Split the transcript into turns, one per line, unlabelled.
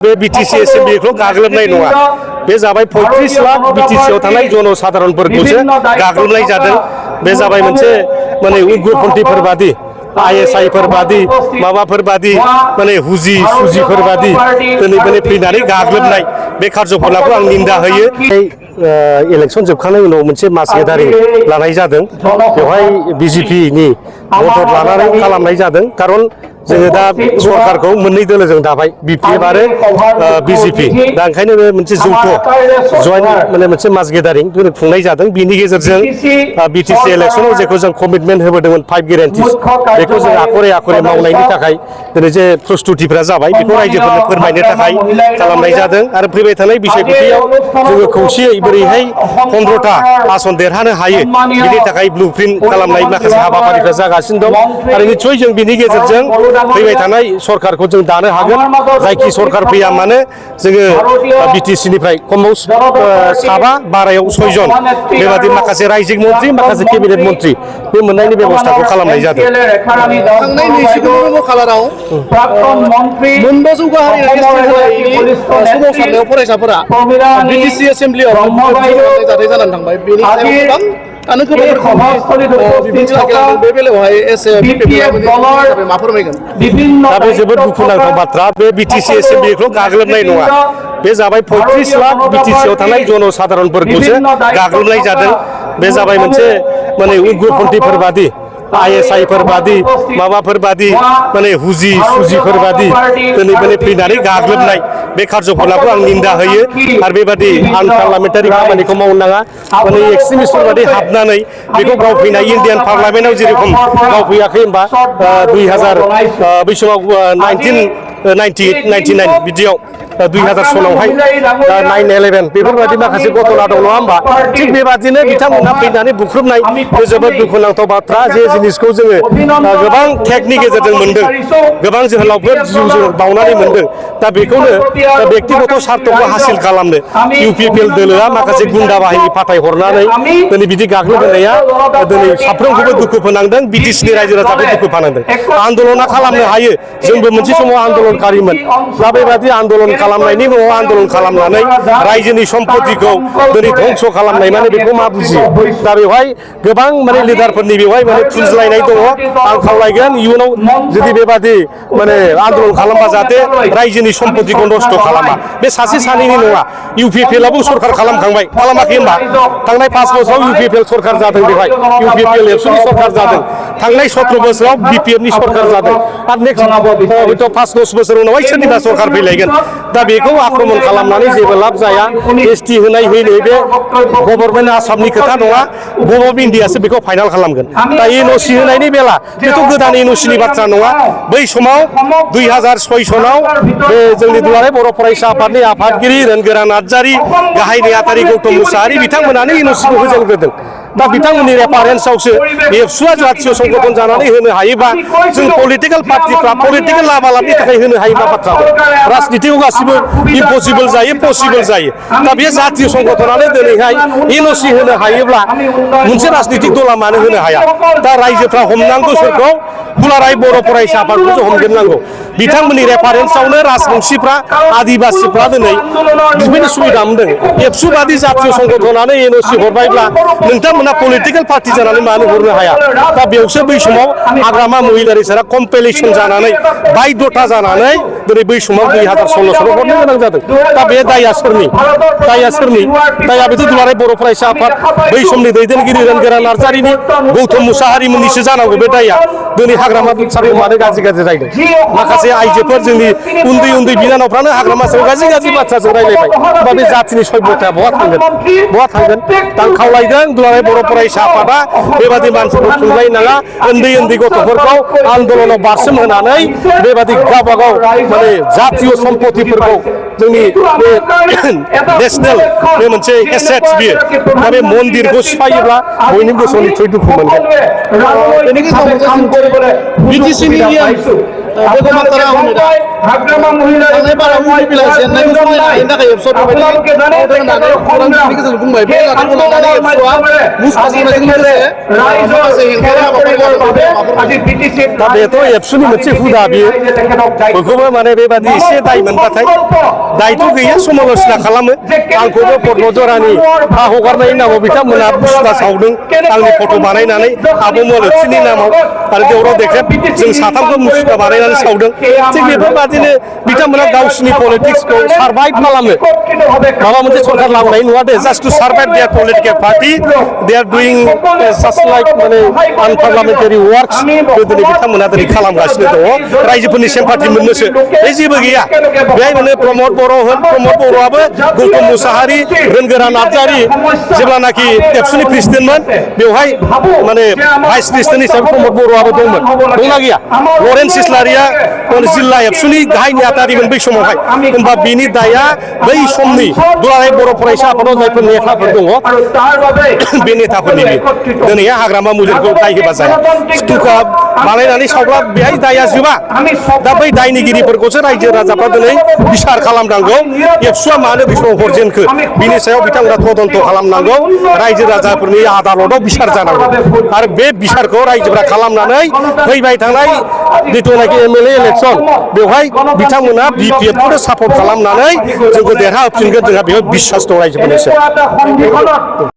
बे बीटीसी एसेम्बलिखौ गाग्लोबनाय नङा। बे जाबाय 35 लाख बीटीसीआव थानाय जनसाधारणफोरखौसो गाग्लोबनाय जादों। बे जाबाय मोनसे माने उग्रपन्थीफोर बादि ISI फोर बादि माबाफोर बादि माने हुजि सुजिफोर बादि दिनै फैनानै गाग्लोबनाय बे कार्जकलापखौ आं निन्दा होयो। इलेक्सन जोबखांनायनि उनाव मोनसे मास गेदारिं लानाय जादों। बेवहाय BJPनि भट लानानै खालामनाय जादों। खारन जोङो दा सरकारखौ मोननै दोलोजों दाबाय BPF आरो BJP। दा ओंखायनो बे मोनसे जौथ' जयेन्ट माने मोनसे मास गेदारिं खुंनाय जादों। बिनि गेजेरजों BTC इलेक्सनाव जेखौ जों कमिटमेन्ट होबोदोंमोन 5 गेरेन्टिस बेखौ जों आखरे आखरे मावनायनि थाखाय दिनै जे प्रस्तुतिफोरा जाबाय बेखौ रायजोफोरनो फोरमायनो थाखाय खालामनाय जादों। आरो फैबाय थानाय बिसायख'थियाव जोङो खौसेयै बोरैहाय 15टा आसन देरहानो हायो बिनि थाखाय ब्लुप्रिन्ट खालामनाय माखासे हाबाफारिफोरा जागासिनो दं। आरो निस्सय जों बिनि गेजेरजों फैबाय थानाय सरकारखौ जों दानो हागोन। जायखि सरकार फैया मानो जोङो BTC निफ्राय खमाव 7 बारायाव 6 जन बेबादि माखासे रायजिक मन्त्रि माखासे केबिनेट मन्त्रि बे मोननायनि बेबस्थाखौ खालामनाय जादों।
थांनाय 29 खालाराव मोनबा जौगाहारि सोमावसारनायाव फरायसाफोरा BTC एसेम्बलियाव जाथाय जानानै थांबाय। बेनि सायाव गोबां बिबुंथि लाखिलांदों। बे बेलायावहाय मा फोरमायगोन?
दा बे जोबोद दुखुनांथाव बाथ्रा। बे BTC एसेम्बलिखौ गाग्लोबनाय नङा। बे जाबाय 35 लाख BTCआव थानाय जनसाधारणफोरखौसो गाग्लोबनाय जादों। बे जाबाय मोनसे माने उग्रपन्थीफोर बादि ISI फोर बादि माबाफोर बादि माने हुजि सुजिफोर बादि दिनै फैनानै गाग्लोबनाय बे कार्जकलापखौ आं निन्दा होयो। आरो बेबादि आनपार्लामेन्टारि खामानिखौ मावनो नाङा। माने एक्सट्रिमिस्टफोर बादि हाबनानै बेखौ गावफैनाय इन्डियान पार्लामेन्टआव जेरेखम गावफैयाखै होनबा 2000 बै समाव 1999 बिदियाव 2000 सनावहाय 9/11 बेफोरबायदि माखासे घटना दं नङा होमबा? थिग बेबादिनो बिथांमोना फैनानै बुख्रुबनाय बे जोबोद दुखुनांथाव बाथ्रा। जे जिनिसखौ जोङो गोबां टेगनि गेजेरजों मोनदों, गोबां जोहोलावफोर जिउ बावनानै मोनदों। दा बेखौनो बेक्तिगत सार्थखौ हासिल खालामनो UPPL दोलोआ माखासे गुन्दा बाहिनी फाथायहरनानै दिनै बिदि गाग्लोबहोनाया दिनै साफ्रोमखौबो दुखु फोनांदों। BTCनि रायजो राजाखौ दुखु फोनांदों। आन्दलना खालामनो हायो। जोंबो मोनसे समाव आन्दलनकारिमोन। दा बेबादि आन्दलन खालामनायनि मुङाव आन्दलन खालामनानै रायजोनि सम्पतिखौ दिनै धंस खालामनाय माने बेखौ मा बुजियो? दा बेवहाय गोबां माने लिडारफोरनि बेवहाय माने फुज्लायनाय दङ। आं खावलायगोन इयुनाव जुदि बेबादि माने आन्दलन खालामबा जाहाथे रायजोनि सम्पतिखौ नस्थ' खालामा। बे सासे सानैनि नङा। UPPLआबो सरखार खालामखांबाय, खालामाखै होनबा? थांनाय 5 बोसोराव UPPL सरखार जादों। बेवहाय UPPL एबसुनि सरखार जादों। थांनाय 17 बोसोराव BPFनि सरखार जादों। आरो नेक्स्ट हयथ' 5-10 बोसोर उनावहाय सोरनिबा सरखार फैलायगोन। दा बेखौ आक्रमण खालामनानै जेबो लाब जाया। ST होनाय होयै बे गभर्नमेन्ट आसामनि खोथा नङा। गभर्नमेन्ट अफ इन्डियासो बेखौ फाइनाल खालामगोन। दा NOC होनायनि बेला बेथ' गोदान NOCनि बाथ्रा नङा। बै समाव 2006 सनाव बे जोंनि दुलाराय बर' फरायसा आफादनि आफादगिरि रोनगोरा नार्जारि, गाहाय नेहाथारि गौतम मुसाहारि बिथांमोनानो NOCखौ होजेनग्रोदों। दा बिथांमोननि रेफारेन्सआवसो एबसुआ जातीय संगठन जानानै होनो हायोबा जों पलिटिकेल पार्टिफ्रा पलिटिकेल लाबालाबनि थाखाय होनो हायो मा बाथ्रा दं? राजनितियाव गासिबो इम्पसिबल जायो, पसिबल जायो। दा बे जातीय संगठनानो दिनैहाय NOC होनो हायोब्ला मोनसे राजनितिक दला मानो होनो हाया? दा रायजोफ्रा हमनांगौ सोरखौ? दुलाराय बर' फरायसा आफादखौसो हमजोबनांगौ। बिथांमोननि रेफारेन्सआवनो राजबंसिफ्रा आदिबासिफ्रा दिनै बेबायदि सुबिदा मोनदों। एबसु बादि जातीय संगठनानो NOC हरबायब्ला नोंथांमोना पलिटिकेल पार्टि जानानै मानो हरनो हाया? दा बेयावसो बै समाव हाग्रामा महिलारिफोरा कम्पेलेसन जानानै बायध'था जानानै दिनै बै समाव 2016 सालाव हरनो गोनां जादों। दा बे दाया सोरनि? दाया सोरनि? दाया बेथ' दुलाराय बर' फरायसा आफाद बै समनि दैदेनगिरि रोनगोरा नार्जारिनि, गौतम मुसाहारिमोननिसो जानांगौ बे दाया। दिनै हाग्रामा सारखौ मानो गाज्रि रायदों? माखासे आइजोफोर जोंनि उन्दै उन्दै बिनानावफ्रानो हाग्रामा सायाव गाज्रि बाथ्राजों रायलायबाय। होमबा बे जातिनि सभ्यताया बहा थांगोन? बहा थांगोन? दा आं खावलायदों दुलाराय बर' फरायसा आफादा बेबादि मानसिफोरखौ थुनलाय नाङा। उन्दै उन्दै गथ'फोरखौ आन्दलनाव बारसोम होनानै बेबादि गावबागाव माने जातीय सम्पतिफोरखौ जोंनि बे नेसनेल बे मोनसे एसेट्स बियो। दा बे मन्दिरखौ सिफायोब्ला बयनिबो गोसोआव निस्सय दुखु मोनगोन।
BTCनि बेगमतारा होनो
हाग्रामा महिला
थांनाय बाराव इउपिपिएल जेननायखौ समायना हैनो थाखाय एबसुआ बेबायदि मावदों होननानै खौरांगिरिनि गेजेरजों बुंबाय बे जाथायखौ लानानै एबसुआ मुसपासावनायजों लोगोसे माखासे हेंथायारि हाबाफारि लादों
दा बेथ' एबसुनि मोनसे हुदा बियो बेखौबो माने बेबादि एसे दाय मोनबाथाय दायथ' गैया समाल'सना खालामो आंखौबो पद्मजरानि हा हगारनायनि नामाव बिथांमोना बुस्थुआ सावदों आंनि फट' बानायनानै आब' मलथिनि नामाव आरो देवराव देख्रेब जों साथामखौ मुसुखा बानायनानै सावदों थिग बेफोरबादिनो बिथांमोना गावसिनि पलिटिक्सखौ सारभाइभ खालामो माबा मोनसे सरकार लाबोनाय नङा they just to survive their political party they are doing just like माने आनपार्लामेन्टारि वार्कस गोदोनि बिथांमोना दिनै खालामगासिनो दङ रायजोफोरनि सेम्पाथि मोननोसो बे जेबो गैया बेहाय माने प्रमद बर' होन प्रमद बर'आबो गौतम मुसाहारि रोनगोरा नार्जारि जेब्लानाखि एबसुनि प्रेसिडेन्टमोन बेवहाय माने भाइस प्रेसिडेन्ट हिसाबै प्रमद बर'आबो दंमोन दंना गैया लरेन्स इस्लारिया जिल्ला एबसुनि गाहाय नेहाथारिमोन बै समावहाय होनबा बिनि दाया बै समनि दुलाराय बर' फरायसा आफादाव जायफोर नेताफोर दङ बे नेताफोरनि दिनैहाय हाग्रामा मुलिरखौ दाय होबा जाया स्तुका बानायनानै सावब्ला बेहाय दाया जोबा दा बै दायनिगिरिफोरखौसो रायजो राजाफ्रा दिनै बिसार खालामनांगौ एबसुआ मानो बे समाव हरजेनखो बिनि सायाव बिथांमोना तदन्त खालामनांगौ रायजो राजाफोरनि आदालताव बिसार जानांगौ आरो बे बिसारखौ रायजोफ्रा खालामनानै फैबाय थानाय जिथुनाखि एमएलए इलेक्सन बेवहाय बिथांमोना बिपिएफखौनो सापर्ट खालामनानै जोंखौ देरहा होफिनगोन जोंहा बेयाव बिसास दं रायजोफोरनि सायाव